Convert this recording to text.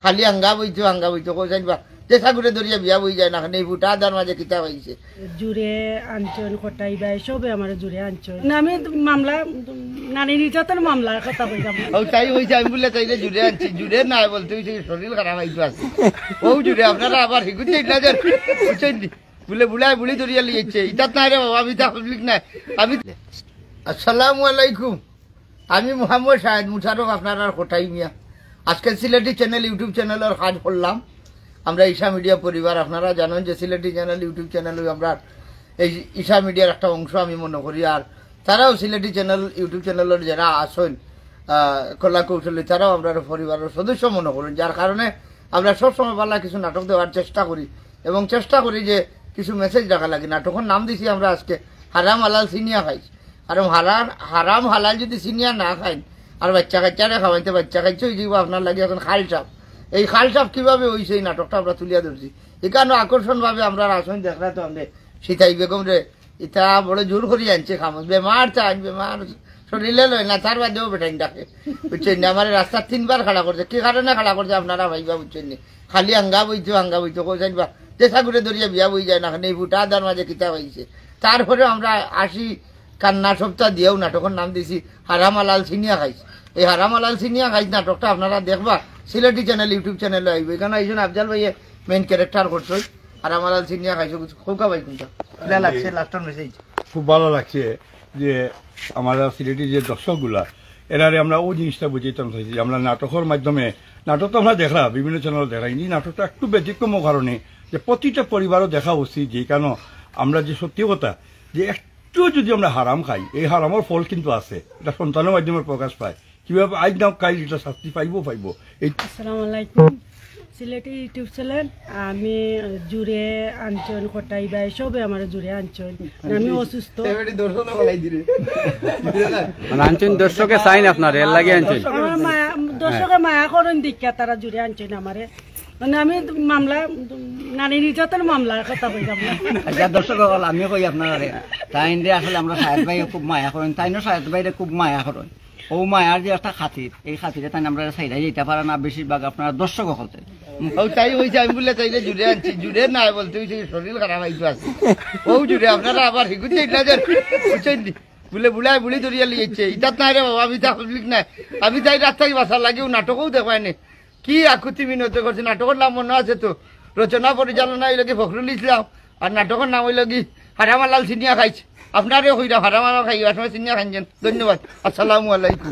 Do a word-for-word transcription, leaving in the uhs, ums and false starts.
খালি আঙ্গা বইতো, আঙ্গা বইতো, কইছাইন বা, যে সাগুরে ধরিয়া বিয়া বই যায় না, এই ফুটা দার মাঝে কিতা পাইছে? জুরে আনছইন, কটাই ভাই, সবে আমারে জুরে আনছইন। না, আমি মামলা, নারী নির্যাতন মামলার কথা কইলাম। ও তাই কইছে, আমি বুলে তাইরে জুরে আনছি, জুরে না বলতে হইছে কি শরীর খারাপ হইতো আছে। ও জুরে, আপনারা আবার হিগুতে না যান, বুঝছেন নি? বুলে বুলায় বুড়ি ধরিয়া লিয়েছে, ইতাত নাই রে বাবা, আমি তা পাবলিক নাই। আমি, আসসালামু আলাইকুম। আমি মোহাম্মদ শাহেদ মুশারফ, আপনারার কটাই মিয়া। আজকে সিলেটি চ্যানেল, ইউটিউব চ্যানেলর কাজ করলাম। আমরা ঈশা মিডিয়া পরিবার, আপনারা জানেন যে সিলেটি চ্যানেল, ইউটিউব চ্যানেল আমরা এই ঈশা মিডিয়ার একটা অংশ আমি মনে করি। আর তারাও সিলেটি চ্যানেল, ইউটিউব চ্যানেলর যারা আছেন, আহ, কলা কৌশলী, তারাও আমরা পরিবারের সদস্য মনে করেন, যার কারণে আমরা সবসময় ভালা কিছু নাটক দেওয়ার চেষ্টা করি এবং চেষ্টা করি যে কিছু মেসেজ রাখা লাগে। নাটকর নাম দিছি আমরা আজকে হারাম হালাল চিনিয়া খাইছ। আর হারাম, হারাম হালাল যদি চিনিয়া না খাইন আর বাচ্চা কাচ্চারে খাওয়াইতে, বাচ্চা কাচ্চা হয়ে যাইব আপনার লাগি এখন খাল সাপ। এই খাল সাপ কিভাবে হইছে এই নাটকটা আমরা তুলিয়া ধরছি। এখানে আকর্ষণ ভাবে আমরা আসন দেখরা তো আমরা সিতাই বেগম রে, ইতা বড় জোর করি আনছে খামো, বেমার চান বেমার, শরীরে লয় না, তার বাদেও বেটাইন ডাকে, বুঝছেন না? আমার রাস্তা তিনবার খাড়া করছে, কি কারণে খাড়া করছে আপনারা ভাইবা, বুঝছেন নি? খালি আঙ্গা বইতো, আঙ্গা বইতো, কইছেন বা, যে সাগুরে ধরিয়া বিয়া বই যায় না, এই ফুটা দার মাঝে কিতা পাইছে। তারপরে আমরা আসি কান্না সপ্তাহ দিয়েও নাটকর নাম দিছি হারাম হালাল চিনিয়া খাইছ। এই হারাম হালাল চিনিয়া খাইছ নাটকটা আপনারা দেখবা সিলেটি চ্যানেল, ইউটিউব চ্যানেলে আইব। এখানে একজন আফজাল ভাইয়ে মেইন ক্যারেক্টার করছে। হারাম হালাল চিনিয়া খাইছ, খুব খাবাই কোনটা? কিলা লাগছে লাস্টর মেসেজ? খুব ভালো লাগছে যে আমরা সিলেটি যে দর্শকগুলা, এরারে আমরা ওই জিনিসটা বুঝাইতাম চাইছি যে আমরা নাটকর মাধ্যমে, নাটক তো আমরা দেখরা, বিভিন্ন চ্যানেল দেখরা, এই নাটকটা একটু ব্যতিক্রম কারণে যে প্রতিটা পরিবারও দেখা উচিত, যে কারণ আমরা যে সত্যি কথা যে একটু যদি আমরা হারাম খাই, এই হারামর ফল কিন্তু আছে, এটা সন্তানের মাধ্যমে প্রকাশ পায়। কিভাবে আজ না কাল এটা শাস্তি পাইবো, পাইবো। এই আসসালামু আলাইকুম, সিলেটি ইউটিউব চ্যানেল। আমি জুরে আনছইন, কটাই ভাই, সবে আমারে জুরে আনছইন। আমি অসুস্থ। মানে আনছইন দর্শকে চাইন আপনারে, এর লাগি আনছইন। আমার মায়া, দর্শকে মায়া করইন দেখিয়া তারা জুরে আনছইন আমারে। মানে আমি মামলা, নারী নির্যাতন মামলার কথা কইলাম না। আচ্ছা দর্শক সকল, আমি কই আপনারে, তাইনরে আসলে আমরা শাহেদ ভাই খুব মায়া করইন, তাইনও শাহেদ ভাইরে খুব মায়া করইন। ও মায়ার যে একটা খাতির, এই খাতিরে তাইন আমরা সাইডে যেতে পারে না, বেশিরভাগ আপনারা দর্শক হকলতে। ও তাই হইছে, আমি বুলে তাইরে জুরে আনছি, জুরে না বলতে হইছে কি শরীর খারাপ হইতো আছে। ও জুরে, আপনারা আবার হিগুতে না যান, বুঝছেন নি? বুলে বুলায় বুড়ি ধরিয়া লিয়েছে, ইতাত নাই রে বাবা, আমি তা পাবলিক নাই। আমি তাই রাস্তায় বাসার লাগিও নাটকও দেখবায় নে। কি আকুতি মিনতি করছে, নাটকর নাম মনে আছে তো? রচনা পরিচালনা হইল কি ফখরুল ইসলাম, আর নাটকর নাম হইল কি হারাম হালাল চিনিয়া খাইছ। আপনারে কইরা হারাম হালাল খাই, আসলে চিনিয়া খাইছেন। ধন্যবাদ, আসসালামু আলাইকুম।